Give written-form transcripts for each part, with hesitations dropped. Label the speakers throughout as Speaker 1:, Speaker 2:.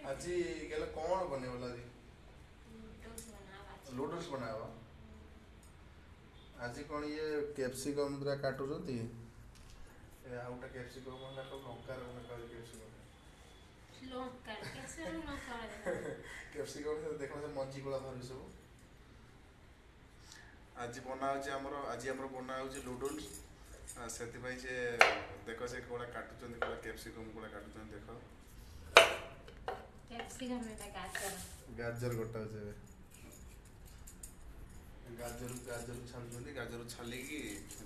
Speaker 1: ଆଜି ଗଲେ କ'ଣ ବନେଇବ ଆଜି? ନୁଡଲ୍ସ ବନାବ ଆଜି। କ'ଣ ଇଏ କ୍ୟାପ୍ସିକମ୍ ପୁରା କାଟୁଛନ୍ତି। ଏ ଆଉ ଗୋଟେ କ୍ୟାପ୍ସିକମ୍ ହେଲା, କ'ଣ ଲଙ୍କା କ୍ୟାପ୍ସିକମ୍? କ୍ୟାପ୍ସିକମ୍ ଦେଖ, ସେ ମଞ୍ଜି ଗୁଡ଼ା ବାହାରୁଛି ସବୁ। ଆଜି ବନା ହେଉଛି ଆମର, ଆଜି ଆମର ବନା ହେଉଛି ନୁଡଲ୍ସ। ସେଥିପାଇଁ ସେ ଦେଖ, ସେ କୋଉଟା କାଟୁଛନ୍ତି, କୋଉଟା କ୍ୟାପ୍ସିକମ୍ କୋଉଟା କାଟୁଛନ୍ତି ଦେଖ। ଗାଜର କଟା ହେଉଛି ଏବେ। ଗାଜର ଗାଜର ଛାଲୁଛନ୍ତି, ଗାଜର ଛାଲିକି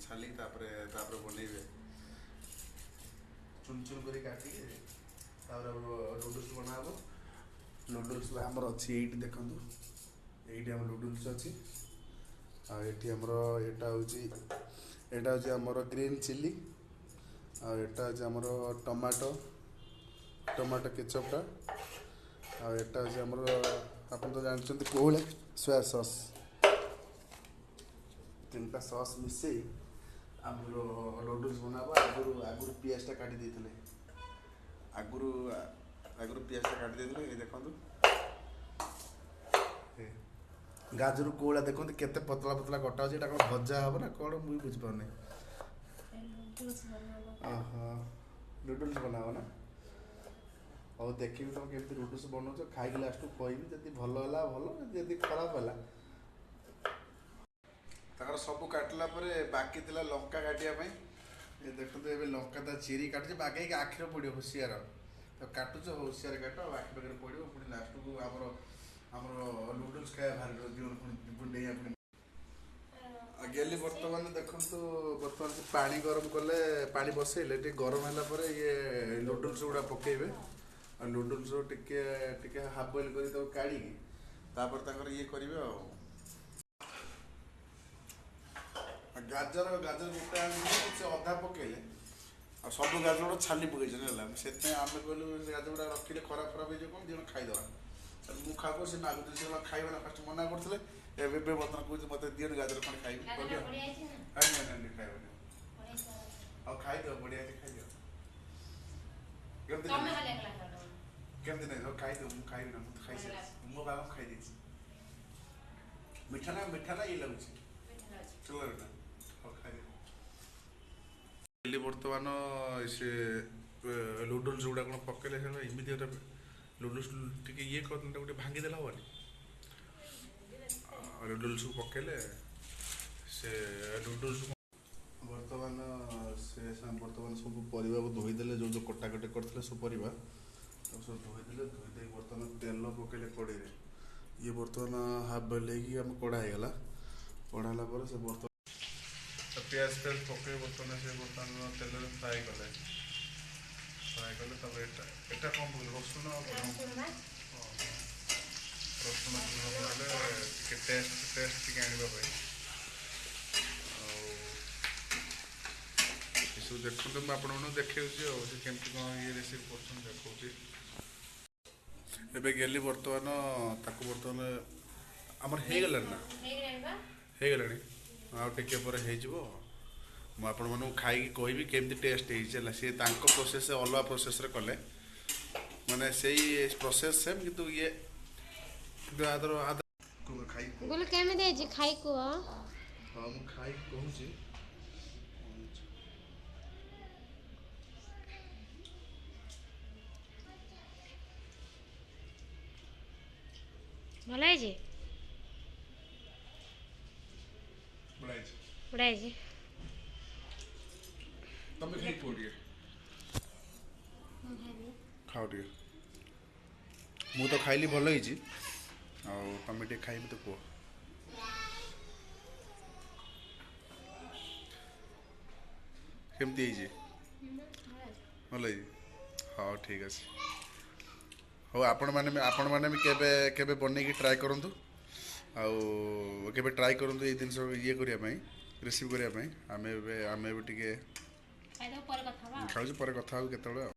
Speaker 1: ଛାଲିକି ତାପରେ ବନେଇବେ, ଚୁନ ଚୁନ କରି କାଟିକି ତାପରେ ନୁଡଲ୍ସ ବନା ହେବ। ନୁଡଲ୍ସ ଆମର ଅଛି ଏଇଠି ଦେଖନ୍ତୁ, ଏଇଠି ଆମର ନୁଡଲ୍ସ ଅଛି। ଆଉ ଏଠି ଆମର ଏଇଟା ହେଉଛି ଆମର ଗ୍ରୀନ୍ ଚିଲି, ଆଉ ଏଇଟା ହେଉଛି ଆମର ଟମାଟୋ ଟମାଟୋ କେଚପ୍ଟା, ଆଉ ଏଇଟା ହେଉଛି ଆମର, ଆପଣ ତ ଜାଣିଛନ୍ତି କୋଉ ଭଳିଆ, ସୋୟା ସସ୍। ତିନିଟା ସସ୍ ମିଶେଇ ଆମର ନୁଡଲ୍ସ ବନାହବ। ଆଗରୁ ପିଆଜଟା କାଟି ଦେଇଥିଲେ, ଆଗରୁ ପିଆଜଟା କାଟି ଦେଇଥିଲେ। ଏଇ ଦେଖନ୍ତୁ, ଗାଜର କୋଉଭଳିଆ ଦେଖନ୍ତୁ, କେତେ ପତଳା ପତଳା କଟା ହେଉଛି। ଏଇଟା କ'ଣ ଭଜା ହବ ନା କ'ଣ, ମୁଁ ବି ବୁଝିପାରୁନି। ଓହୋ, ନୁଡଲ୍ସ ବନାହବ ନା? ହଉ, ଦେଖିବି ତମେ କେମିତି ନୁଡଲ୍ସ ବନଉଛ। ଖାଇକି ଲାଷ୍ଟକୁ କହିବି, ଯଦି ଭଲ ହେଲା ଭଲ, ଯଦି ଖରାପ ହେଲା। ତାଙ୍କର ସବୁ କାଟିଲା ପରେ ବାକି ଥିଲା ଲଙ୍କା କାଟିବା ପାଇଁ। ଏ ଦେଖନ୍ତୁ, ଏବେ ଲଙ୍କା ତା ଚିରି କାଟୁଛି। ବାଗେଇକି, ଆଖିରେ ପଡ଼ିବ, ହୁସିଆର ତ କାଟୁଛ, ହୁସିଆର କାଟ, ଆଉ ଆଖି ପାଖରେ ପଡ଼ିବ ପୁଣି। ଲାଷ୍ଟକୁ ଆମର ନୁଡଲ୍ସ ଖାଇବା ଭାରି ଜୀବନ ପୁଣି ପୁଣି ଡେଇଁଆ ପୁଣି ଗେଲି। ବର୍ତ୍ତମାନ ଦେଖନ୍ତୁ, ବର୍ତ୍ତମାନ ସେ ପାଣି ଗରମ କଲେ, ପାଣି ବସେଇଲେ, ଟିକେ ଗରମ ହେଲା ପରେ ଇଏ ନୁଡଲ୍ସ ଗୁଡ଼ା ପକେଇବେ। ଆଉ ନୁଡଲ୍ସ ଟିକେ ଟିକେ ହାଫ୍ ବଏଲ୍ କରି ତାକୁ କାଢ଼ିକି ତାପରେ ତାଙ୍କର ଇଏ କରିବେ। ଆଉ ଗାଜର ଗାଜର ଗୋଟେ ଆଣିଲେ, ସେ ଅଧା ପକେଇଲେ, ଆଉ ସବୁ ଗାଜର ଗୁଡ଼ା ଛାଲି ପକେଇଛନ୍ତି ହେଲା। ସେଥିପାଇଁ ଆମେ କହିଲୁ ସେ ଗାଜର ଗୁଡ଼ା ରଖିଲେ ଖରାପ ଖରାପ ହେଇଯିବ, କ'ଣ ଦୁଇ ଜଣ ଖାଇଦେବା। ମୁଁ ଖାଇବ, ସେ ମାଗୁଥିଲେ, ସେ ଖାଇବେ ନା। ଫାଷ୍ଟ ମନା କରୁଥିଲେ, ଏବେ ଏବେ ବର୍ତ୍ତମାନ କହୁଛି ମୋତେ ଦିଅନି, ଗାଜର ଖଣ୍ଡେ ଖାଇବି। ନାଇଁ ନାଇଁ, ଖାଇବନି। ଆଉ ଖାଇଦିଅ, ବଢ଼ିଆ ଅଛି, ଖାଇଦିଅ। କେମିତି କେମିତି? ନାଇଁ, ସବୁ ଖାଇଦିଅ, ମୁଁ ଖାଇବି ନା, ମୁଁ ତ ଖାଇସାରିଛି। ମୋ ବାବା ଖାଇ ଦେଇଛି। ମିଠା ନା ମିଠା ନା ଇଏ ଲାଗୁଛି, ଚଲୋ ନା। ହଉ, ଖାଇଦିଅ। ବର୍ତ୍ତମାନ ସେ ନୁଡଲ୍ସ ଗୁଡ଼ା କ'ଣ ପକେଇଲେ, ସେଟା ଏମିତି ଗୋଟେ ନୁଡଲ୍ସ ଟିକେ ଇଏ କରିଦେଲେ, ଗୋଟେ ଭାଙ୍ଗିଦେଲେ ହେବନି। ନୁଡଲ୍ସକୁ ପକେଇଲେ, ସେ ନୁଡଲ୍ସ ବର୍ତ୍ତମାନ ସେ ବର୍ତ୍ତମାନ ସବୁ ପରିବାକୁ ଧୋଇଦେଲେ, ଯେଉଁ ଯେଉଁ କଟାକଟି କରିଥିଲେ ସବୁ ପରିବା ତାକୁ ସବୁ ଧୋଇଦେଲେ। ଧୋଇ ଦେଇକି ବର୍ତ୍ତମାନ ତେଲ ପକେଇଲେ କଡ଼େଇରେ। ଇଏ ବର୍ତ୍ତମାନ ହାଫ୍ ବଏଲ୍ ହେଇକି ଆମ କଢ଼ା ହେଇଗଲା। କଢ଼ା ହେଲା ପରେ ସେ ବର୍ତ୍ତମାନ ପିଆଜ ଫିଆଜ ପକେଇ ବର୍ତ୍ତମାନ ସେ ବର୍ତ୍ତମାନ ତେଲରେ ଫ୍ରାଏ କଲେ। ଫ୍ରାଏ କଲେ, ତାପରେ ଏଟା କ'ଣ ପକେଇଲେ? ରସୁଣ ଆଉ ରସୁଣ ପକେଇଲେ ଟିକେ ଟେଷ୍ଟ ଟିକେ ଆଣିବା ପାଇଁ। ଆଉ ଏସବୁ ଦେଖନ୍ତୁ, ମୁଁ ଆପଣମାନଙ୍କୁ ଦେଖାଉଛି ଆଉ ସେ କେମିତି କ'ଣ ଇଏ ରେସିପି କରୁଛନ୍ତି ଦେଖାଉଛି। ଏବେ ଗେଲି ବର୍ତ୍ତମାନ ତାକୁ ବର୍ତ୍ତମାନ ଆମର ହେଇଗଲାଣି ନା? ହେଇଗଲାଣି, ଆଉ ଟିକେ ପରେ ହେଇଯିବ। ମୁଁ ଆପଣମାନଙ୍କୁ ଖାଇକି କହିବି କେମିତି ଟେଷ୍ଟ ହେଇଛି ହେଲା। ସିଏ ତାଙ୍କ ପ୍ରୋସେସ୍ ଅଲଗା ପ୍ରୋସେସ୍ରେ କଲେ, ମାନେ ସେଇ ପ୍ରୋସେସ୍ ସେମ୍, କିନ୍ତୁ ଇଏ କିନ୍ତୁ ଆଦର ଆଦର ଖାଇ
Speaker 2: ବୋଲେ କେମିତି ହେଇଛି ଖାଇ କୁହ।
Speaker 1: ହଁ, ମୁଁ ଖାଇକି କହୁଛି।
Speaker 2: ଭଲ ହେଇଛି।
Speaker 1: ବଢ଼ିଆ ହେଇଛି।
Speaker 2: ବଢ଼ିଆ ହେଇଛି।
Speaker 1: ତମେ ଖାଇ କୁହ ଟିକେ। ଖାଅ ଟିକେ। ମୁଁ ତ ଖାଇଲି, ଭଲ ହେଇଛି। ଆଉ ତମେ ଟିକେ ଖାଇବି ତ କୁହ କେମିତି ହେଇଛି। ଭଲ ହେଇଛି। ହଉ, ଠିକ୍ ଅଛି। ହଉ, ଆପଣମାନେ ବି କେବେ କେବେ ବନେଇକି ଟ୍ରାଏ କରନ୍ତୁ, ଆଉ କେବେ ଟ୍ରାଏ କରନ୍ତୁ ଏଇ ଜିନିଷ ଇଏ କରିବା ପାଇଁ, ରେସିପି କରିବା ପାଇଁ। ଆମେ ଏବେ ଟିକେ
Speaker 2: ଖାଇଦେବ, ପରେ କଥା ହବା।
Speaker 1: ଖାଉଛୁ, ପରେ କଥା ହବୁ କେତେବେଳେ ଆଉ।